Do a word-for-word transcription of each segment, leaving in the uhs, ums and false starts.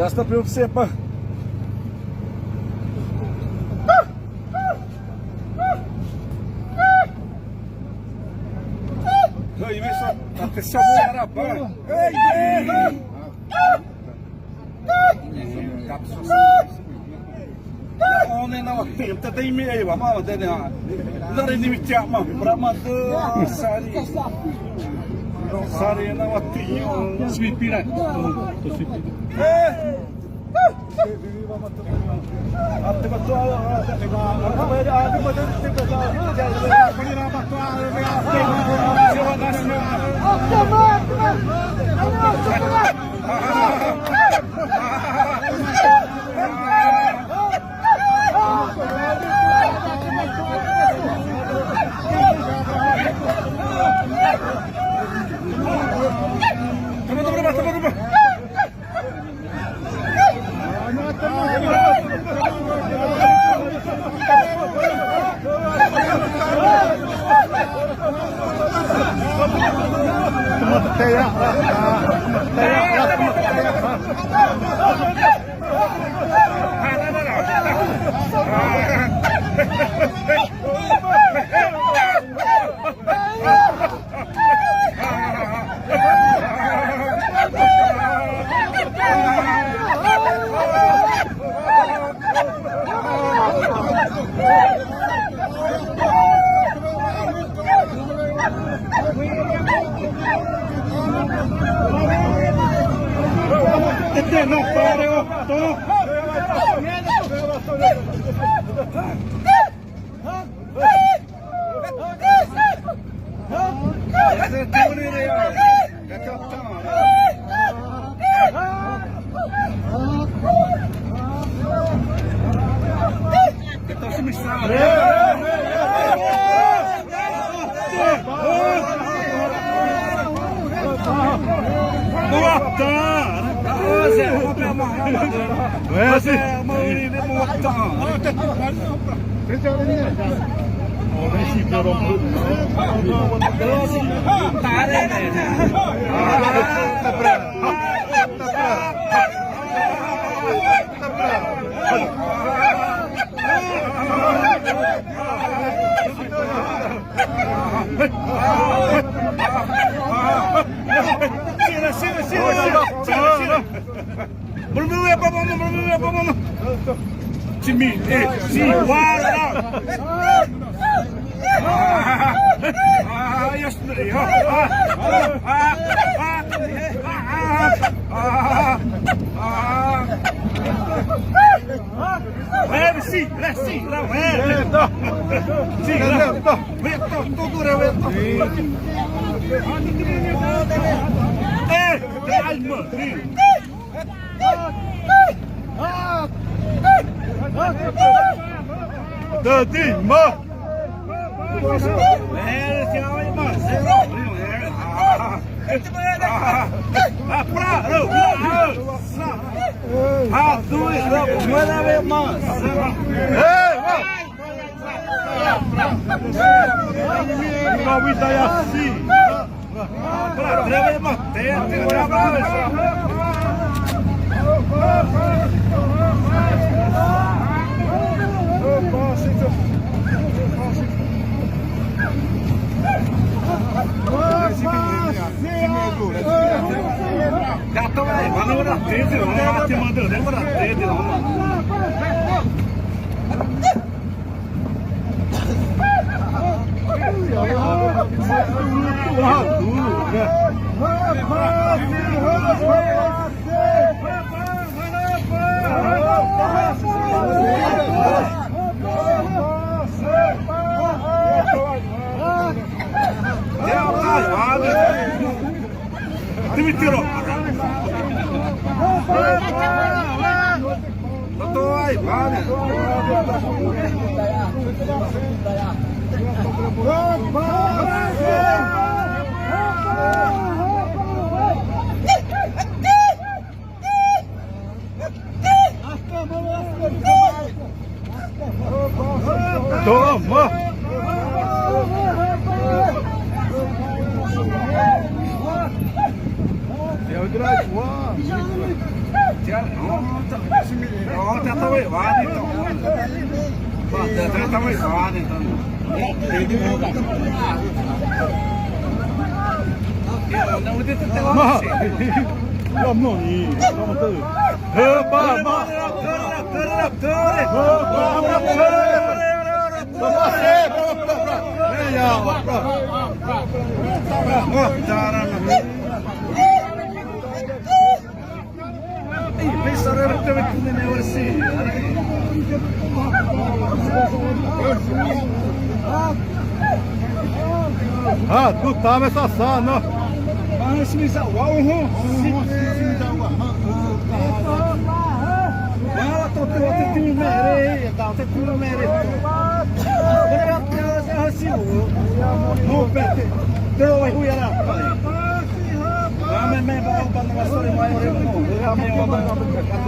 Rasta pra você, pá. Aí, vê só, até se eu vou. Ei, ei. Õ ne na wa te, te te ime e wa ma wa te ne ha. Na re ni mi tia ma, pra ma te sari. Sari na wa te. Sipira. Eh. Ete no pare, ô, tô. Sira, sira, sira, sira, sira, sira. Bulu bulu ya, papa, bulu bulu ya, papa. Simi, eh, si, wara. Ah, yes, ah, ah, ah, ah, ah, ah. Ué, si, ué, si, la, ué. Sì, la. Ué, to, to, to, ué, to. Eh, ai, mano. Dadi, ma. Atu, mana ve mas. Ei, ma. Kawita ya si. Gato, vai, vai na hora dele, não, te manda, não, na hora dele, não. Dimitiram. Tô aí, vale. Toma! Ah, tu tá nessa sala, não.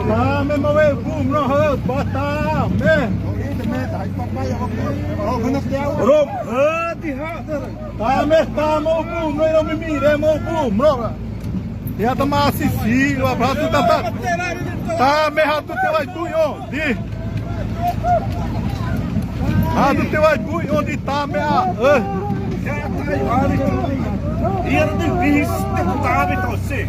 Tame ma we bu no ha bata me. Rom hadi ha. Tame tamo bu no ro mi mi re mo bu no. Ya tama sisi wa bratu tata. Tame ha tu te wa tu yo. Di. Ha tu te wa tu yo di tame a. Eh. Ia di bis te tame to se.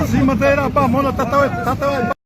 Sima tera pa mona tata tata.